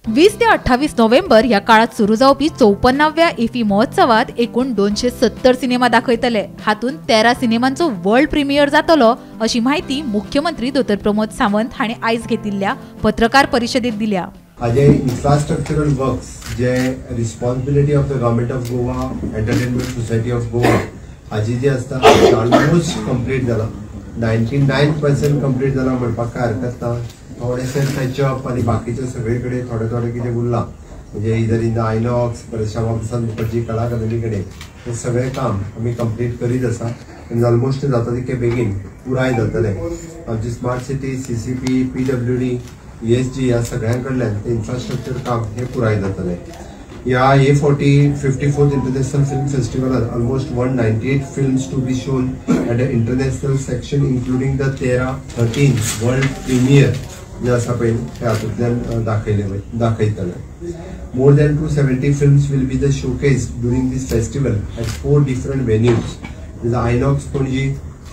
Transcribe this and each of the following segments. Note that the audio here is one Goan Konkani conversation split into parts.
20 ते 28 नोव्हेंबर ह्या काळात सुरू जावपी 54व्या इफ्फी महोत्सवात एकूण 270 सिनेमा दाखयतले. हातूंत 13 सिनेमांचो वर्ल्ड प्रीमियर जातलो अशी माहिती मुख्यमंत्री दोतोर प्रमोद सावंत हांणी आयज घेतिल्ल्या पत्रकार परिशदेत दिल्या. हाजे infrastructural works J responsibility of the government of Goa, entertainment society of Goa हाजी जी आसता ऑलमोस्ट कंप्लीट जाला. 99% कंप्लीट जाला म्हणपाक काय हरकत ना. थोडेशे टचअप आनी बाकीचे सगळे कडेन थोडे थोडे कितें उरलां, म्हणजे इधर इन the INOX, परत श्यामा प्रसाद मुखर्जी कला अकादमी कडेन हें सगळें काम आमी कंप्लीट करीत आसा आनी ऑलमोस्ट जाता तितके बेगीन पुराय जातलें. आमची smart city, CCP, PWD, ESG ह्या सगळ्यां कडल्यान ते इन्फ्रास्ट्रक्चर काम हें पुराय जातलें. ह्या हे 54th international film फेस्टिवलान almost 198 films to be shown at the international section including the 13 world premiere जे आसा पळय ते हातूंतल्यान दाखयले दाखयतले. More than 270 films will be the showcase during this festival at 4 different venues. INOX Panaji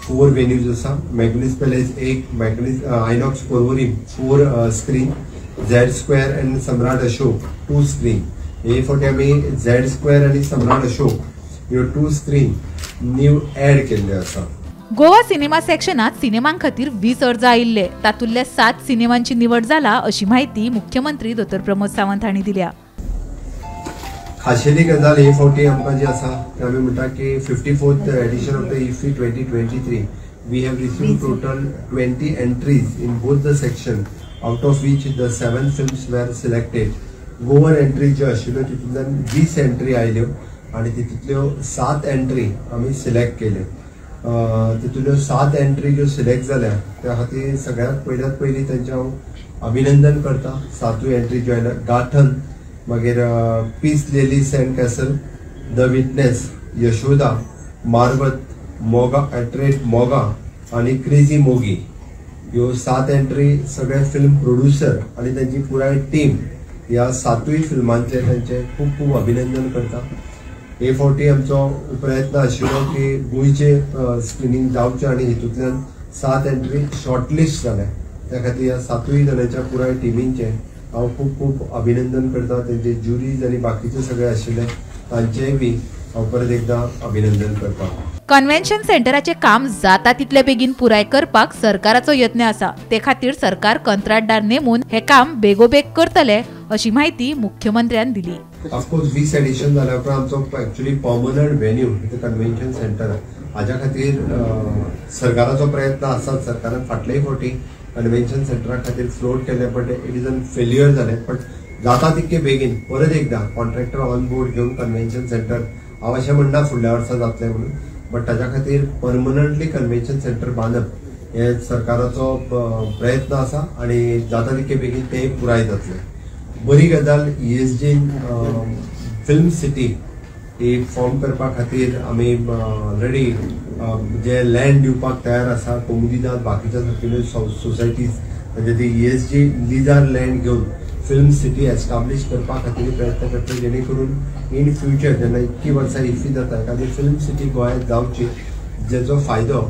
4 venues आसा, मॅग्नीस palace 1, मॅग्नीस INOX Porvorim 4 screen, Z square and Samrat Ashok 2 screen. हे फावटी आमी झेड स्क्वेअर आनी सम्राट अशोक ह्यो 2 स्क्रीन न्यू एड केल्ल्यो आसा. गोवा सिनेमा सेक्शनात सिनेमां खातीर 20 अर्ज आयिल्ले, तातूंतल्या 7 सिनेमांची निवड जाला अशी माहिती मुख्यमंत्री दोतोर प्रमोद सावंत हांणी दिल्या. खाशेली गजाल हे फावटी आमकां जी आसा ते आमी म्हणटा की 54th edition of the IFFI 2023 we have received total 20 entries in both the section, out of which the 7 films were selected. Goan entry ज्यो आशिल्ल्यो तितूंतल्यान 20 एंट्री आयल्यो आनी तितूंतल्यो 7 एंट्री आमी सिलेक्ट केल्यो. तितूंतल्यो 7 एंट्री ज्यो सिलेक्ट जाल्या त्या खातीर सगळ्यांत पयल्यात पयलीं तांचें हांव अभिनंदन करता. 7 एंट्री ज्यो आयल्या, गांठन, मागीर peace lily sand castle, the witness, Yashoda, Marwat, Moga at rate Moga आनी क्रेजी मोगी ह्यो 7 एंट्री सगळे फिल्म प्रोड्युसर आनी तांची पुराय टीम ह्या 7 फिल्मांचे तांचे खूब खूब अभिनंदन करता. हे फावटी आमचो प्रयत्न आशिल्लो की गोंयचे स्क्रिनींग जावचें आनी हितूंतल्यान 7 एंट्री शॉर्टलिस्ट जाल्या, त्या खातीर ह्या 7 जाणांच्या पुराय टिमींचें हांव खूब खूब अभिनंदन करता. तेंचे ज्युरीज आनी बाकीचे सगळे आशिल्ले तांचेय बी हांव परत एकदां अभिनंदन करता. कन्व्हेन्शन सेंटराचें काम जाता तितले बेगीन पुराय करपाक सरकाराचो यत्न आसा. ते खातीर सरकार कंत्राटदार नेमून हे काम बेगोबेग करतले अशी माहिती मुख्यमंत्र्यान दिली. ऑफकोर्स 20 एडिशन जाल्या उपरांत आमचो actually permanent venue convention centre हाज्या खातीर सरकाराचो प्रयत्न आसात. सरकारान फाटलेय फावटी कन्व्हेन्शन सेंटरा खातीर फ्लोट केले, but it is an failure जालें. बट जाता तितके बेगीन परत एकदां कॉन्ट्रॅक्टर ऑन बोर्ड घेवन कन्व्हेन्शन सेंटर, हांव अशें म्हणना फुडल्या वर्सा जातलें म्हणून, बट ताज्या खातीर परमनंटली कन्व्हेन्शन सेंटर बांदप हे सरकाराचो प्रयत्न आसा आनी जाता तितके बेगीन ते पुराय जातलें. बरी गजाल ESG film सिटी ही फॉर्म करपा खातीर आमी ऑलरेडी जे लँड दिवपाक तयार आसा. कोमुनिदाद बाकीच्या सारकिल्ल्यो सोसायटीज म्हणजे ती ESG लिजार लँड घेवन फिल्म सिटी एस्टाब्लीश करपा खातीर प्रयत्न करता, जेणे करून इन फ्युचर जेन्ना इतकी वर्सां इफ्फी जाता एखादी फिल्म सिटी गोंयांत जावची, जेचो फायदो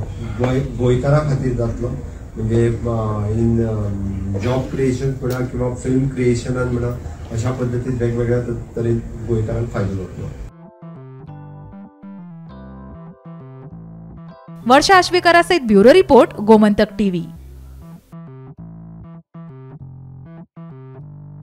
गोंयकारां खातीर जातलो, म्हणजे इन जॉब क्रिएशन म्हणा किंवा फिल्म क्रिएशनान म्हणा, अशा पद्दतीन वेगवेगळ्या तरेन गोंयकारांक फायदो जातलो. वर्षा आश्वेकरा सहित ब्युरो रिपोर्ट, गोमंतक टीव्ही.